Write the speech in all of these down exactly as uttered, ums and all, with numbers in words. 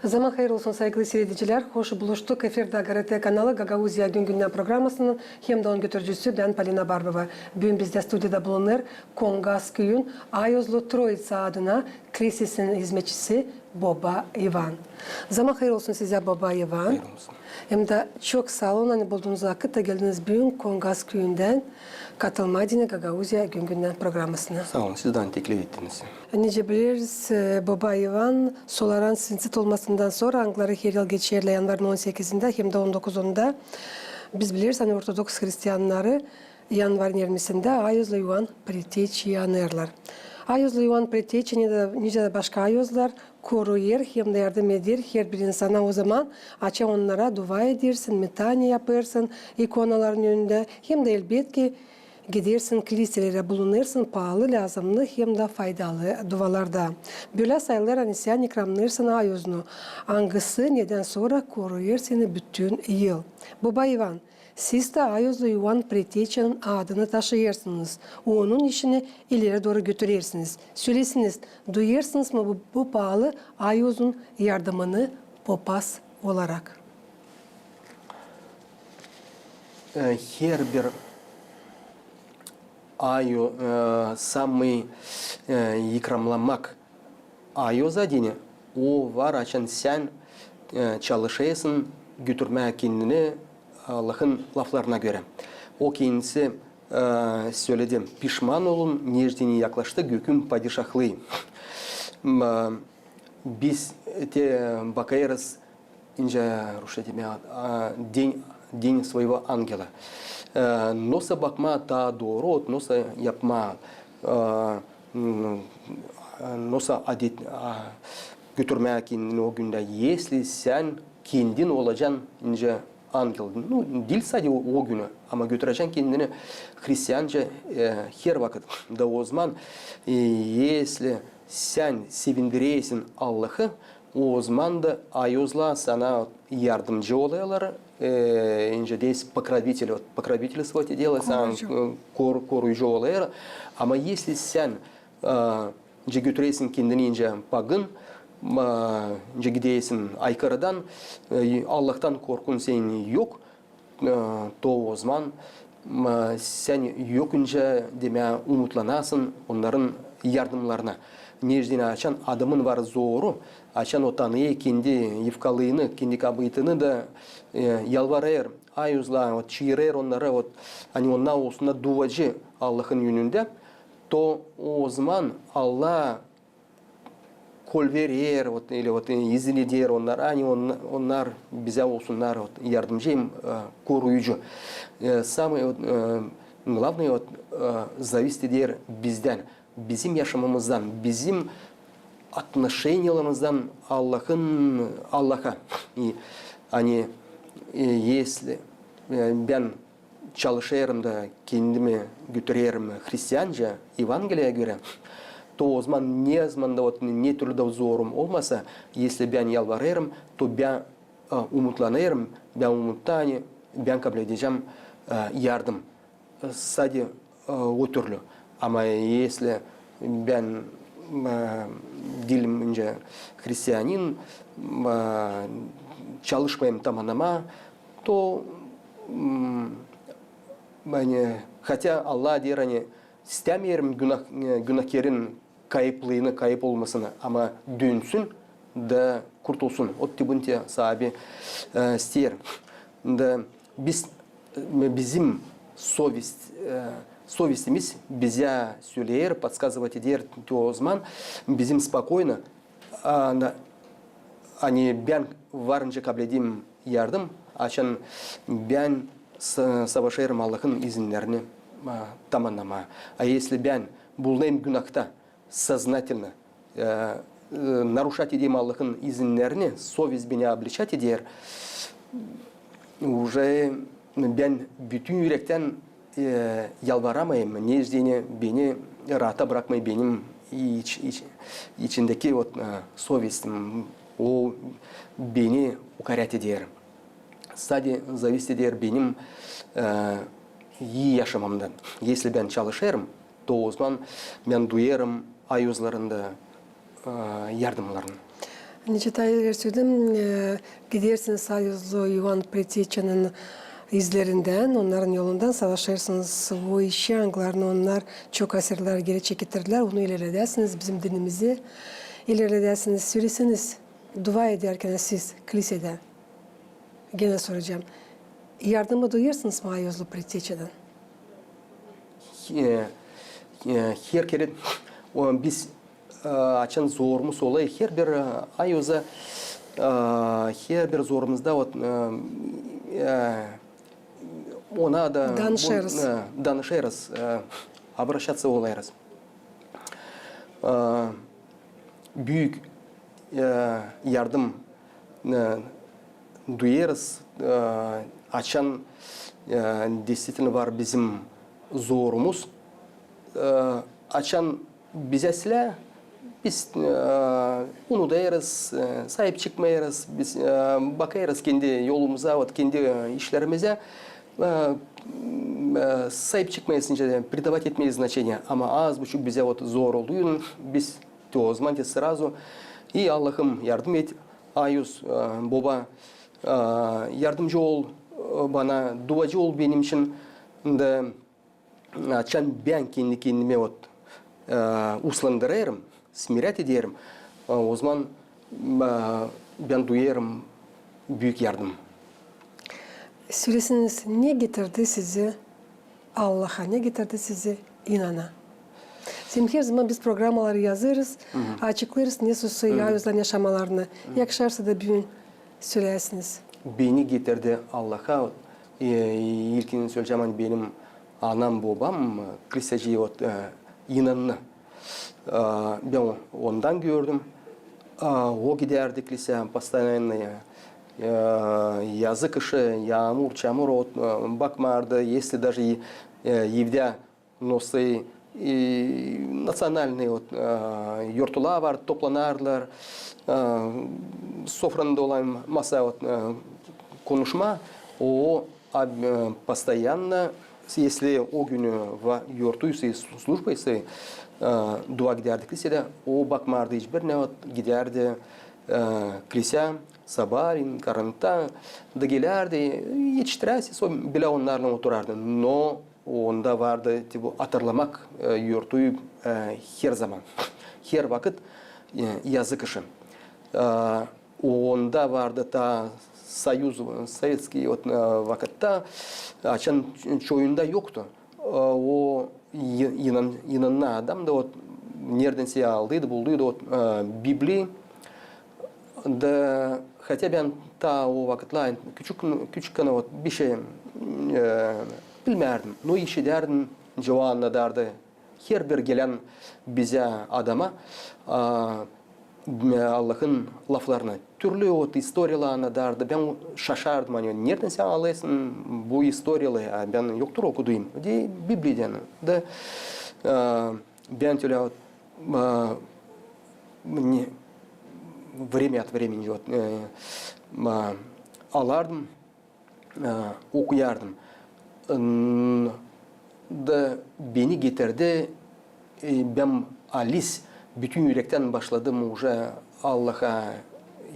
Zaman hayır olsun, saygılı siiredicilär. Hoş buluştuk. Efirdä GRT kanalı, Gagauziya gün-gündän programasının hem dä onun götürücüsü bän, Polina Barbova. Büün bizdä studiyada bulunêr Kongas küüyün Ayozlu Troitsa adına klisesinin hizmetçisi Boba İvan. Zaman hayır olsun sizä, Boba İvan. Hayır olsun. Hem dä çok saa olun, ani buldunuz vakıt da geldiniz büün Kongas küüyündän katılmaa deyni Gagauziya gün-gündän programasına. Saa olun, siz dä teklif ettiniz. Nicä bileriz, e, Boba İvan, Solaran sinsit olmasından sora, angıları her yıl geçerlär yanvarın on sekizindä hem dä on dokuzunda, biz bileriz, ani ortodoks hristiyannarı yanvarın irmisindä Ayozlu İvan Preteççiyi anêrlar. Ayozlu İvan Preteççi, nicä dä, nicä dä başka ayozlar, koruyêr hem dä yardım eder herbir insana ozaman, açan onnara dua edersin, metanie yapêrsın ikonaların önündä, hem dä, elbetki, gidersin kliselerä, bulunêrsın paalı, lääzımnı hem dä faydalı dualarda. Bölä sayılêr, ani sän ikramnêêrsın ayozunu, angısı nedän sora koruyêr seni bütün yıl. Boba İvan, siz dä Ayozlu İvan Preteççinin adını taşıyêrsınız, onun işini ileri dooru götürersiniz. Sölesiniz, duyêrsınız mı bu, bu paalı ayozun yardımını popaz olarak? E, herbir ayo, e, samıı, e, ikramlamak ayoza deyni, o var, açan sän, e, çalışêrsın götürmää kendini Allahın laflarına görä. O kendisi, e, söledi: pişman olun, neredän yaklaştı gökün padişahlıı. M, e, biz te bakêrız, nicä rusça demää, a, день, день своего ангела. E, nosa bakmaa taa dooru, ot, nosa yapmaa, e, m, nosa adet, a, götürmää kendini o gündä, если sän kendin olacan nicä angel. Nu, diil sade o, o günü, ama götürecän kendini hristianca, e, her vakıt. Da ozaman, e, если sän sevindirersin Allahı, ozaman da ayozlar sana yardımcı olêrlar, e, nicä deeriz, покровитель, вот, покровительствовать ediler, sana, e, kor-, koruyucu olêr. Ama если sän, e, nicä götürersin kendini nicä pagın, e, nicä gidersin aykırıdan, e, Allahtan korkun senin yok, e, to ozaman, e, sän yok nicä demää umutlanasın onnarın yardımnarına. Neredän açan adamın var zoru, açan o tanıyêr kendi yufkalıını, kendi kabııtını da, e, yalvarêr ayozlara, ot, çaarêr onnarı, ot, ani onnar olsunnar duacı Allahın önündä, to ozaman Allah kolverer, ot, ili, ot, izin eder onnara, ani on-, onnar bizä olsunnar, ot, yardımcı hem, e, koruyucu. E, самый, ot, e, главный, ot, e, зависит eder bizdän, bizim yaşamamızdan, bizim отношенияларımızdan Allahın, Allaha. И, ani, e, если, e, bän çalışêrım da kendimi götürerim hristianca, Evangeliyaya görä, to ozaman ne zaman da, ot, ne türlü dä zorum olmasa, если bän yalvarêrım, to bän, e, umutlanêrım, bän umutta, ani bän kabledecäm, e, yardım. E, sade, e, o türlü. Ama если bän, e, diilim nicä hristianin, e, çalışmêêrım tamannamaa, to, m, ani, хотя Allah deer, ani istämeerim günah, e, günahkerin kayıplıını, kayıp olmasını, ama dönsün da kurtulsun. Ot te bunu te saabi, e, isteer. Da biz, e, bizim совесть, e, совестimiz bizä söleer, подсказывать eder, to ozaman bizim спокойно, a, na, ani bän varınca kabledeyim yardım, açan bän sa-, savaşêrım Allahın izinnerini, a, tamannamaa. А если bän bulunêrım günahta, сознательно, e, e, нарушать edeyim Allahın izinnerini, совесть beni обличать eder, уже bän bütün ürektän, e, yalvaramayım, neredän beni rahata brakmêêr benim iç-, iç-, içindeki, ot, e, совестим, o beni укорять eder. Sade зависит eder benim, e, ii yaşamamdan. Если bän çalışêrım, to ozaman bän duyêrım ayozların da, e, yardımnarını. Nicä taa evvel söledim, e, gidersiniz ayuzlu İoan Preteçanın izlerindän, onnarın yolundan, savaşêrsınız o işi, angılarını onnar çok asırlar geeri çekettirdilär, onu ilerledäsiniz, bizim dinimizi ilerledäsiniz. Söleseniz, dua edärkän siz klisedä, genä soracam, yardımı duyêrsınız mı ayuzlu Preteçadan? E, e, her kerä, o, biz, e, açan zorumuz olêr, herbir, e, ayuza, e, herbir zorumuzda, вот, e, e, ona da danışêrız, e, danışêrız, e, обращаться olêrız. E, büük, e, yardım, e, duyêrız, e, açan, e, действительно var bizim zorumuz, e, açan bizä islää, biz, e, unudêrız, e, saip çıkmêêrız, biz, e, bakêrız kendi yolumuza, вот, kendi, e, işlerimizä, e, e, saip çıkmêêrız, nicä, придавать etmêêrız значение. Ama az buçuk bizä, вот, zor olduun, biz te o zaman te сразу, и Allahım, yardım et, ayuz, e, boba, e, yardımcı ol, e, bana, duacı ol benim için, da açan bän kendi-kendimä, вот, e, uslandırêrım, смирять ederim, e, o zaman, e, bän duyêrım büük yardım. Söleseniz, ne getirdi sizi Allaha, ne getirdi sizi inana? Zerä her zaman biz programaları yazêrız, açıklêêrız, ne soy ayuzların yaşamalarını. Yakışarsa da büün söläsiniz. Beni getirdi Allaha, e, ilkin söleyecäm, ani benim anam-bobam, e, klisedä, вот, e, inandı. E, bän o-, ondan gördüm. E, o gidärdi klisedä постоянно, e, yazık işi, yaamur, çamur, o, e, bakmardı, если даже, e, evdä nosay, e, национальный, вот, e, yortular var, toplanardılar, e, sofrada olan masa, вот, e, konuşma, o, a, e, постоянно, если o günü va-, yortuysa, службайsa, e, dua gidärdi klisedä, o bakmardı hiçbirinä, вот, gidärdi, e, klisedä, sabaalän, karanlıkta da gelärdi, etiştirärsä, o bilä onnarlan oturardı. No onda vardı, te bu, hatırlamak, e, yortuyu, e, her zaman, her vakıt, e, yazık işi. E, onda vardı taa Союз, советский, вот, e, vakıtta, açan çoyunda yoktu. E, o i-, inan-, inannan adam da, вот, neredänsä aldıydı, bulduydu, вот, e, Bibliya. Da хотя bän taa o vakıtlar küçük, küçükkän, вот, bişey, e, bilmärdim. No işidärdim, nicä o annadardı herbir gelän bizä adama, a, Allahın laflarını. Türlü, вот, istoriyalar annadardı. Bän şaşardım, ani neredän sän alêrsın bu istoriyaları, a bän yoktur okudum. Deyni Bibliyadän. Da, e, bän ölä, вот, e, ne, время от времени, вот, e, e, alardım, e, okuyardım. N-, da beni getirdi, e, bän alis bütün ürektän başladım уже Allaha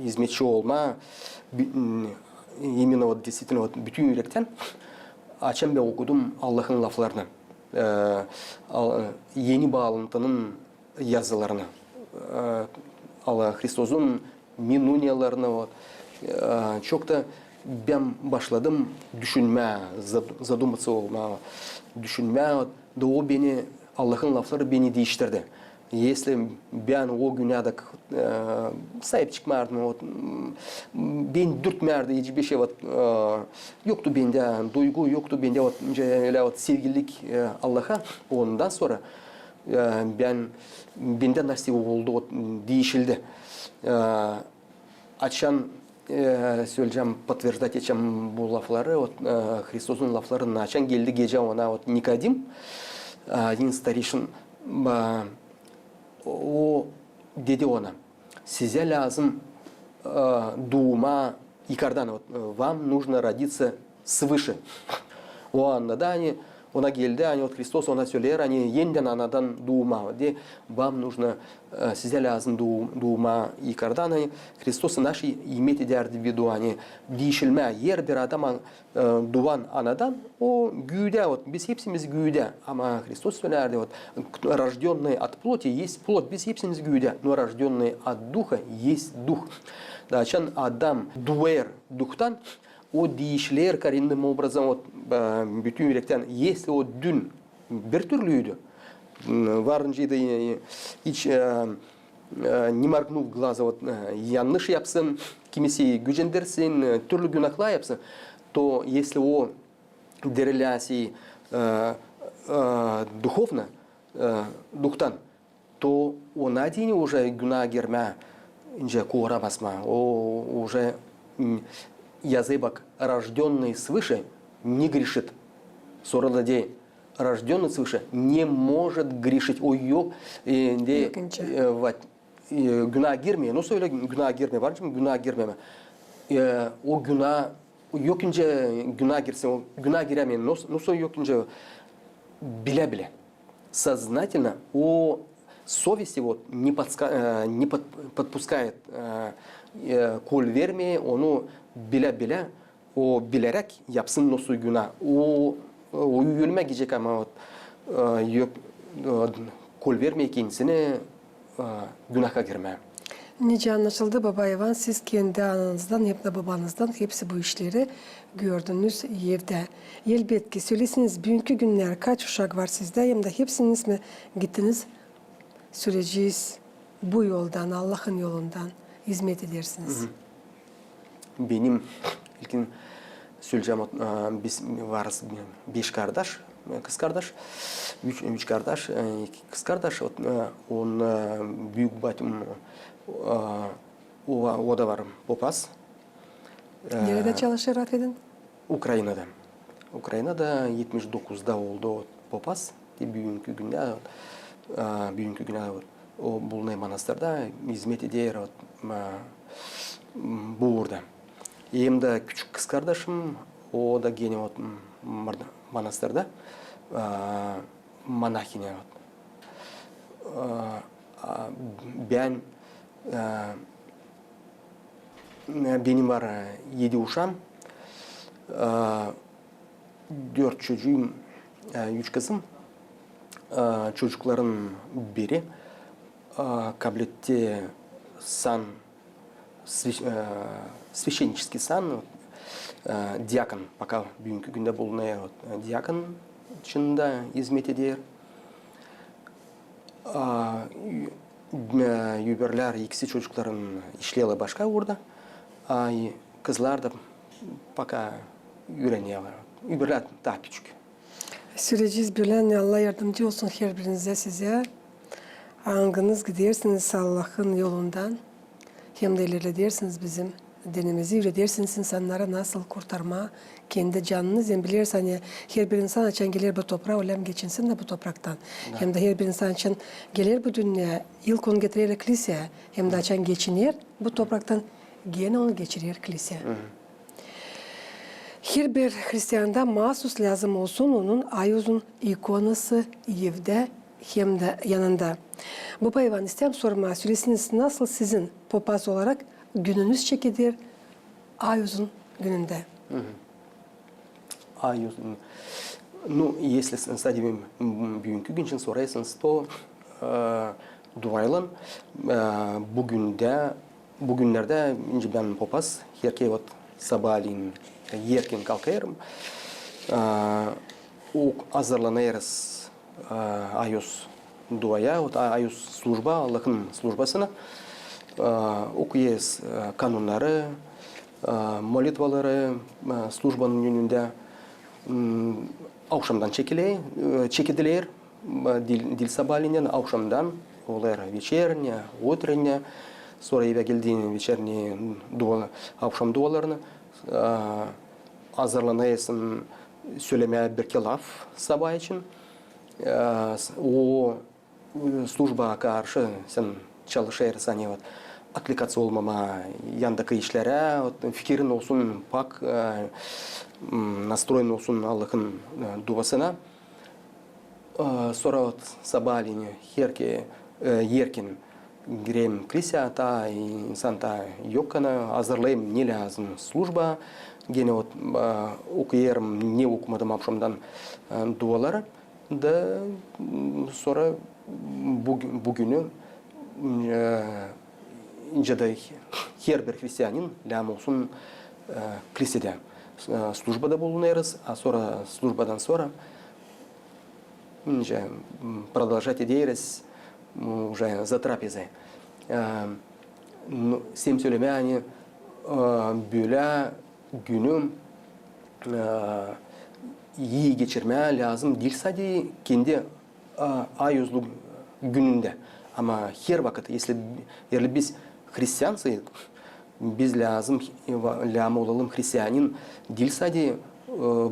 izmetçi olmaa, bi-, n-, именно, вот, действительно, вот, bütün ürektän, açan bän okudum Allahın laflarını, e, al-, Eni Baalantının yazılarını, e, Allah Hristosun minuniyalarını, вот. E, çok da bän başladım düşünmää, zad-, задуматься olmaa, düşünmää, вот. Da o beni, Allahın lafları beni diiştirdi. Если bän o günä dä, e, saip çıkmardım, вот, m, beni dürtmärdi hiçbir şey, вот, e, yoktu bendä duygu, yoktu bendä, вот, ölä, вот, sevgilik, e, Allaha, ondan sora e, bän, bendä nasıl oldu, o diişildi. E, açan, e, söleyecäm, подтверждать edecäm bu lafları, вот, e, Hristosun laflarını, açan geldi gecä ona, вот, Nikodim, e, один старейшин, e, o dedi ona, Sizä lääzım, e, duumaa yukardan, вот, e, вам нужно родиться свыше. O annadı, ani Ona geldi, ani ot Hristos ona söleer, ani enidän anadan duumaa. De, вам нужно, e, sizä lääzım duu-, duumaa yukardan, ani Hristos naşı imet edärdi в виду, ani diişilmää, herbir adam, e, duuan anadan, o güüdä, ot, biz hepsimiz güüdä. Ama Hristos sölärdi, ot, рождённый от плоти есть плоть, biz hepsimiz güüdä, но рождённый от Духа есть дух. Da açan adam duer Duhtan, o diişiler коренным образом, ot, e, bütün ürektän, если o dün bir türlüydü, m, var nicä dä, e, hiç, e, e, не моргнув глазом, ot, e, yannış yapsın, kimisi gücendirsin, e, türlü günahlar yapsın, то если o diriläsi, e, e, духовно, e, duhtan, то ona deyni уже günaa girmää, nicä koramaz mı. O уже, m, yazıya bak, рождённый свыше не грешит. Sora da deyni, рождённый свыше не может грешить. O yok, e, de, yok nicä, e, vat, e, günaa girmeer. Nasıl ölä günaa girmeer? Var nicä günaa girmeer. E, o günaa yok nicä günaa girsin, o günaa girämeer. Nasıl, nasıl yok nicä? Bilä-bilä. Сознательно o совести вот не подска-, e, не под-, подпускает, e, e, kol vermeer, onu bilä-bilä, o bileräk yapsın nasıl günaa. O, o ölmää gidecek, ama ot, e, yok, e, kol vermeer kendisinä, e, günaha girmää. Nicä annaşıldı, baba İvan, siz kendi ananızdan hem dä babanızdan hepsi bu işleri gördünüz evdä. Elbetki, söläsiniz, büünkü günnär kaç uşak var sizdä, hem dä hepsiniz mi gittiniz, söleyecez, bu yoldan, Allahın yolundan izmet edersiniz? Hı hı. Benim ilkin söleyecäm, ot, e, biz varız beş kardaş, e, kızkardaş, üç, üç kardaş, e, iki kızkardaş, ot, e, on, e, büük batım, e, o, o da var popaz. E, neredä çalışêr, afedin? Ukrainada. Ukrainada etmiş dokuzda oldu o popaz. Te büünkü gündä, e, büünkü gündä o bulunêr manastırda, izmet eder, ot, e, burada. Hem dä küçük kızkardaşım, o da genä ot, m, manastırda, e, monahinya, ot. E, a, bän, e, benim var, e, edi uşaam, e, dört çocuum, e, üç kızım. E, çocukların biri, e, kabletti san, свящ-, e, священнический сан, e, diakon, пока büünkü gündä bulunêr, e, diakon çinindä izmet eder. A, ü-, e, öbürlär ikisi çocukların işleerlär başka uurda. A, kızlar da пока üürenerlär. Öbürlär taa küçük. Söleyecez bölä, ani Allah yardımcı olsun herbirinizä, sizä. Angınız gidersiniz Allahın yolundan, hem dä ilerledersiniz bizim dinimizi, üüredersiniz insannarı nasıl kurtarmaa kendi canınızı. Hem bilersiniz, ani herbir insan, açan geler bu topraa, ölä mi geçinsin dä bu topraktan. Da. Hem dä herbir insan, açan geler bu dünneyä, ilk onu getirerlär kliseyä, hem dä açan geçiner bu topraktan, genä onu geçirer kliseyä. Hı hı. Herbir hristianda masus lääzım olsun onun ayuzun ikonası evdä hem dä yanında. Baba İvan, isteerim sormaa, söläsiniz, nasıl sizin popaz olarak gününüz çekider ayuzun günündä? Hı hı. Ayuz, ну, если с-, садим, м, büünkü gün için sorêrsınız, то, e, duaylan, e, bu gündä, bu günnerdä, nicä bän popaz, herkez ot sabaalän erken kalkêrım, e, uk azırlanêrız, e, ayuz duaya, ot a-, ayuz slujba, Allahın slujbasına, e, okuyêrız, e, kanunnarı, e, molitvaları, e, slujbanın önündä, m, avşamdan çekilä, e, çekediler, e, diil, diil sabaalän, avşamdan, olêr вечерняя, утренняя, sora evä geldiin вечерний dua, avşam dualarını, e, azırlanêrsın sölemää bir-iki laf sabaa için. E, s-, o, e, slujbaya karşı sän çalışêrsın, ani ot, отвлекаться olmamaa yandakı işlerä, ot, fikirin olsun pak, e, m, настроен olsun Allahın, e, duasına. E, sora ot sabaalän herkezi, e, erken girerim klisää, taa insan taa yok kana, hazırlayım ne lääzım slujba, genä ot, e, okuyêrım ne okumadım akşamdan, e, duaları. Da, m, sora bügü-, bügünü, e, nicä dä herbir hristianin lääzım olsun, e, klisedä. S-, e, slujbada bulunêrız, a sora slujbadan sora nicä, m, продолжать ederiz, m, уже за трапезой. E, nu, sän sölemää, ani, e, bölä günü, e, ii geçirmää lääzım diil sade kendi, e, ayüzlü günündä, ama her vakıt, если, если biz hristiansayız, biz lääzım, e, va-, lääzım olalım hristianin diil sade, e,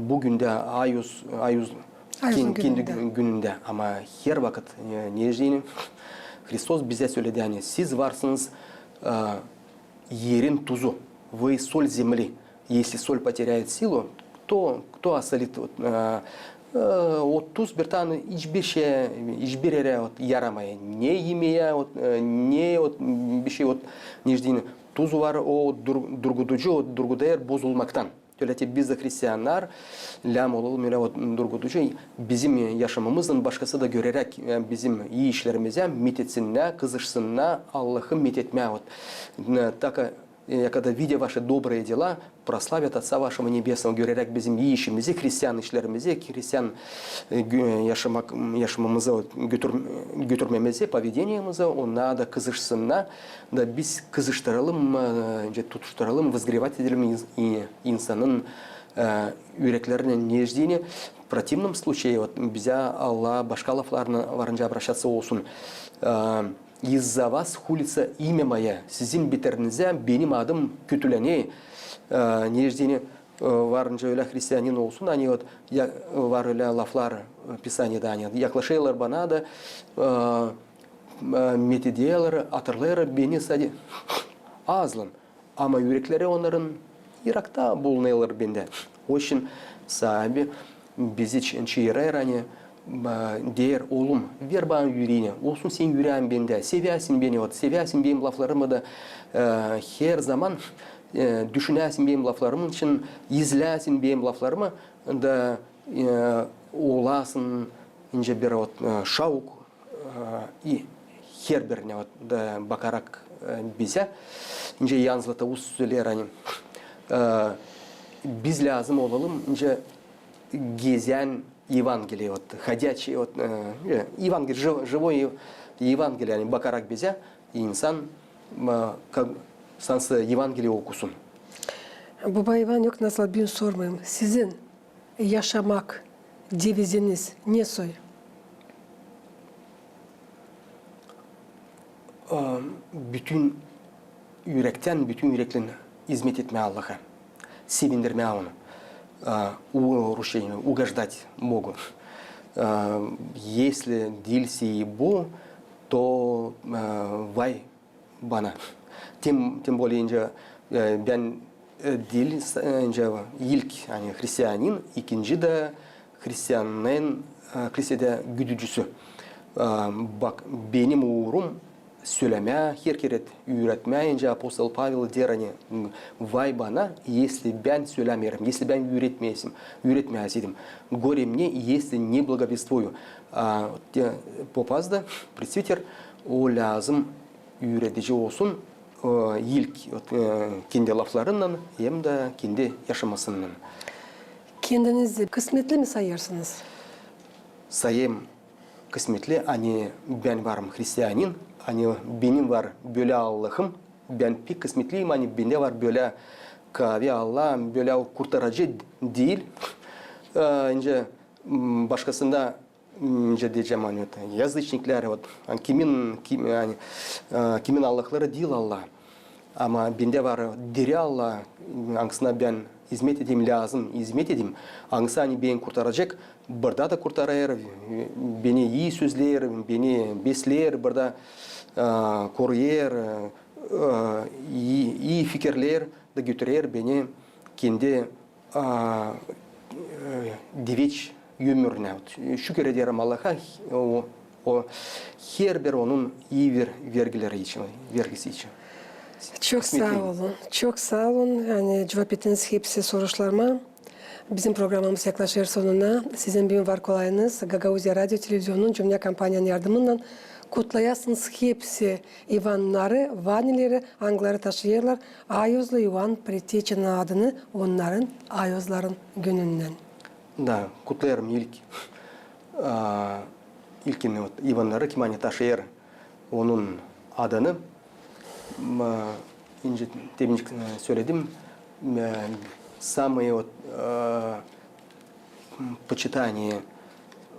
bügündä ayüz, ayüz, ayüzlü ken-, kendi günündä, ama her vakıt, e, ne deyni, Hristos bizä söledi, ani siz varsınız, e, erin tuzu, вы соль земли. Если соль потеряет силу, то кто осолит? Вот, e, e, ot tuz bir tanä hiçbir şey, hiçbir erä ot yaramêêr. Ne imeerä, ot, e, ne ot, bişey ot, ne deyni, tuz var, o dur-, durguducu, ot durgudêr bozulmaktan. Ölä te biz dä hristiannar lääzım olalım ölä ot durguducu bizim yaşamamızdan başkası da göreräk, e, bizim ii işlerimizä, met etsinnär, kızışsınnar Allahı met etmää ot. E, так, e, когда видя ваши добрые дела, прославят Отца вашего Небесного, göreräk bizim ii işimizi, hristian işlerimizi, hristian, e, gö-, yaşamak, yaşamamızı götür-, götürmemizi, поведениемizı, onnar da kızışsınnar, da biz kızıştıralım, e, tutuştıralım, возгоревать edelim ins-, i-, insanın, e, üreklerini, ne deyni. В противном случае, ot, bizä Allah başka laflarına varınca обращаться olsun. E, Из-за вас хулится имя мое, sizin biterinizä benim adım kötülenä, e, ne deyni, e, varınca ölä hristianin olsun, ani ot, ya, var ölä laflar, e, Pisaniyada, ani yaklaşêrlar bana da, e, e, met ederlär, hatırlêêrlar beni sade azlan. Ama ürekleri onnarın irakta bulunêrlar bendän. Onun için Saabi bizi ç-, çaarêr, ani, e, deer, oolum, ver bana üreeni, olsun senin üreeyin bendä, seväsin beni, ot, seväsin benim laflarımı da, e, herzaman, e, düşünäsin benim laflarım için, izläsin benim laflarımı da, e, olasın nicä bir, ot, e, şauk, e, i herbirinä, ot, da bakarak, e, bizä, nicä Jan Zlatoust söleer, ani, e, biz lääzım olalım nicä gezän Evangeliya, ot, ходячий, ot, e, Evangeliya, жив-, живой Ев-, Евангелие, ani bakarak bizä insan, e, ka-, sansı Evangeliya okusun. Baba İvan, yok nasıl bän sormayım. Sizin yaşamak deviziniz ne soy? E, bütün ürektän, bütün üreklerin izmet etmää Allaha, sevindirmää Onu. E, у-, rusça, угождать Богу. E, если diil bu, то, e, vay bana. Тем, тем более, nicä, e, bän, e, diil, e, nicä ilk, ani hristianin, ikinci dä hristianların, e, klisedä güdücüsü. E, bak, benim uurum sölemää her kerä, üüretmää, nicä apostol Pavel deer, ani, vay bana, если bän sölämeerim, если bän üüretmeesim, üüretmäseydim. Горе мне, если не благовествую. A, te, popaz da, presbiter, o lääzım üüredici olsun, e, ilk, e, kendi laflarınnan hem dä kendi yaşamasınnan. Kendinizi kısmetli mi sayêrsınız? Sayêrım kısmetli, ani bän varım hristianin, ani benim var bölä Allahım, bän pek kısmetliyim, ani bendä var bölä kaavi Allah, bölä kurtarıcı diil. E, nicä, m, başkasında nicä deyecäm, ani, ot, yazıçniklär, ot, ani kimin, kim, ani, e, kimin allahları diil Allah. Ama bendä var diri Allah, angısına bän izmet ederim, lääzım izmet ederim. Angısı, ani beni kurtaracek, burada da kurtarêr, beni ii sözleer, beni besleer, burada, e, koruêr, e, ii, ii fikirlär da götürer beni kendi, a, e, deveç ömürünä. Şükür ederim Allaha, o, o herbir onun ii ver-, vergileri için, vergisi için. Çok saa olun. Çok saa olun. Yani cuvap ettiniz hepsi soruşlarıma. Bizim programamız yaklaşêr sonuna. Sizin büün var kolayınız Gagauziya radio televizionunun cümnä kompaniyanın yardımınnan kutlayasınız hepsi İvannarı, Vanileri, angıları taşıyêrlar Ayozlu İvan Preteçinin adını onnarın Ayozların gününnän. Da, kutlêêrım ilk, a, ilkin, ot, İvannarı, kim ani taşıyêr onun adını. M, incä, tebincik, e, söledim. M, самое, ot, e, почитание,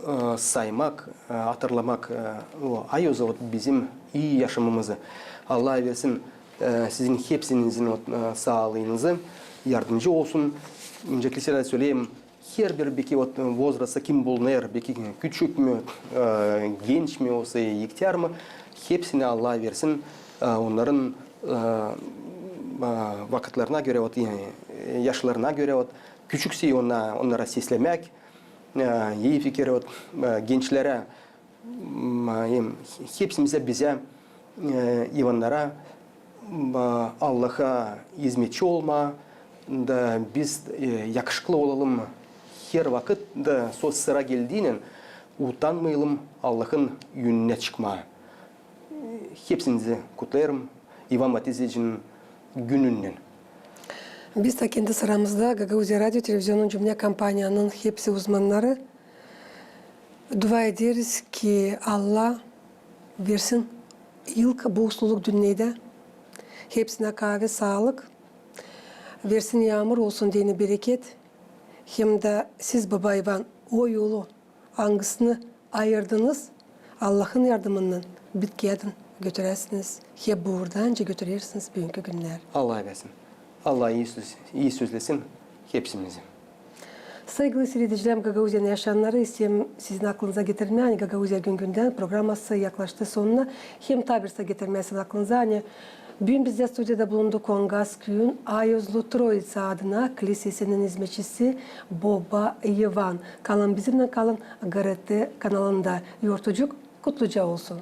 e, saymak, e, hatırlamak, e, o Ayozı, ot, bizim ii yaşamamızı. Allah versin, e, sizin hepsinizin, ot, e, saalıınızı, yardımcı olsun. Öncelikli söleyim, herbir, beki, ot, возраста kim bulunêr, beki küçük mü, e, genç mi olsa, ihtär mı, hepsinä Allah versin, e, onnarın, e, e, vakıtlarına görä, ot, e, yaşlarına görä, ot, küçükse onnara, onnara seslemäk, e, ii fikir, ot, e, gençlerä, m, e, hepsimizä, bizä, e, İvannara, m, Allaha izmetçi olmaa, da biz, e, yakışıklı olalım her vakıt, da söz sıra geldiynän utanmayalım Allahın önünä çıkmaa. Hepsinizi kutlêêrım İvan Batizecinin gününnän. Biz dä kendi sıramızda Gagauziya radio televizionunun cümnä kompaniyanın hepsi uzmannarı dua ederiz, ki Allah versin ilk bu usluluk dünneydä hepsinä kavi saalık, versin yaamur, olsun deyni bereket, hem dä siz, baba İvan, o yolu, angısını ayırdınız, Allahın yardımınnan bitkiyädin götüräsiniz, hep bu uurdan nicä götürersiniz büünkü günnär. Allah versin. Allah ii söz-, ii sözlesin hepsimizi. Saygılı siiredicilerim, Gagauziyanın yaşayannarı, isteerim sizin aklınıza getirmää, ani Gagauziya gün-gündän programası yaklaştı sonuna. Hem taa bir şey getirmää sizin aklınıza, ani büün bizdä studiyada bulundu Kongas küüyün Ayozlu Troitsa adına klisesinin izmetçisi boba İvan. Kalın bizimnän, kalın GRT kanalında. Yortucuk kutluca olsun.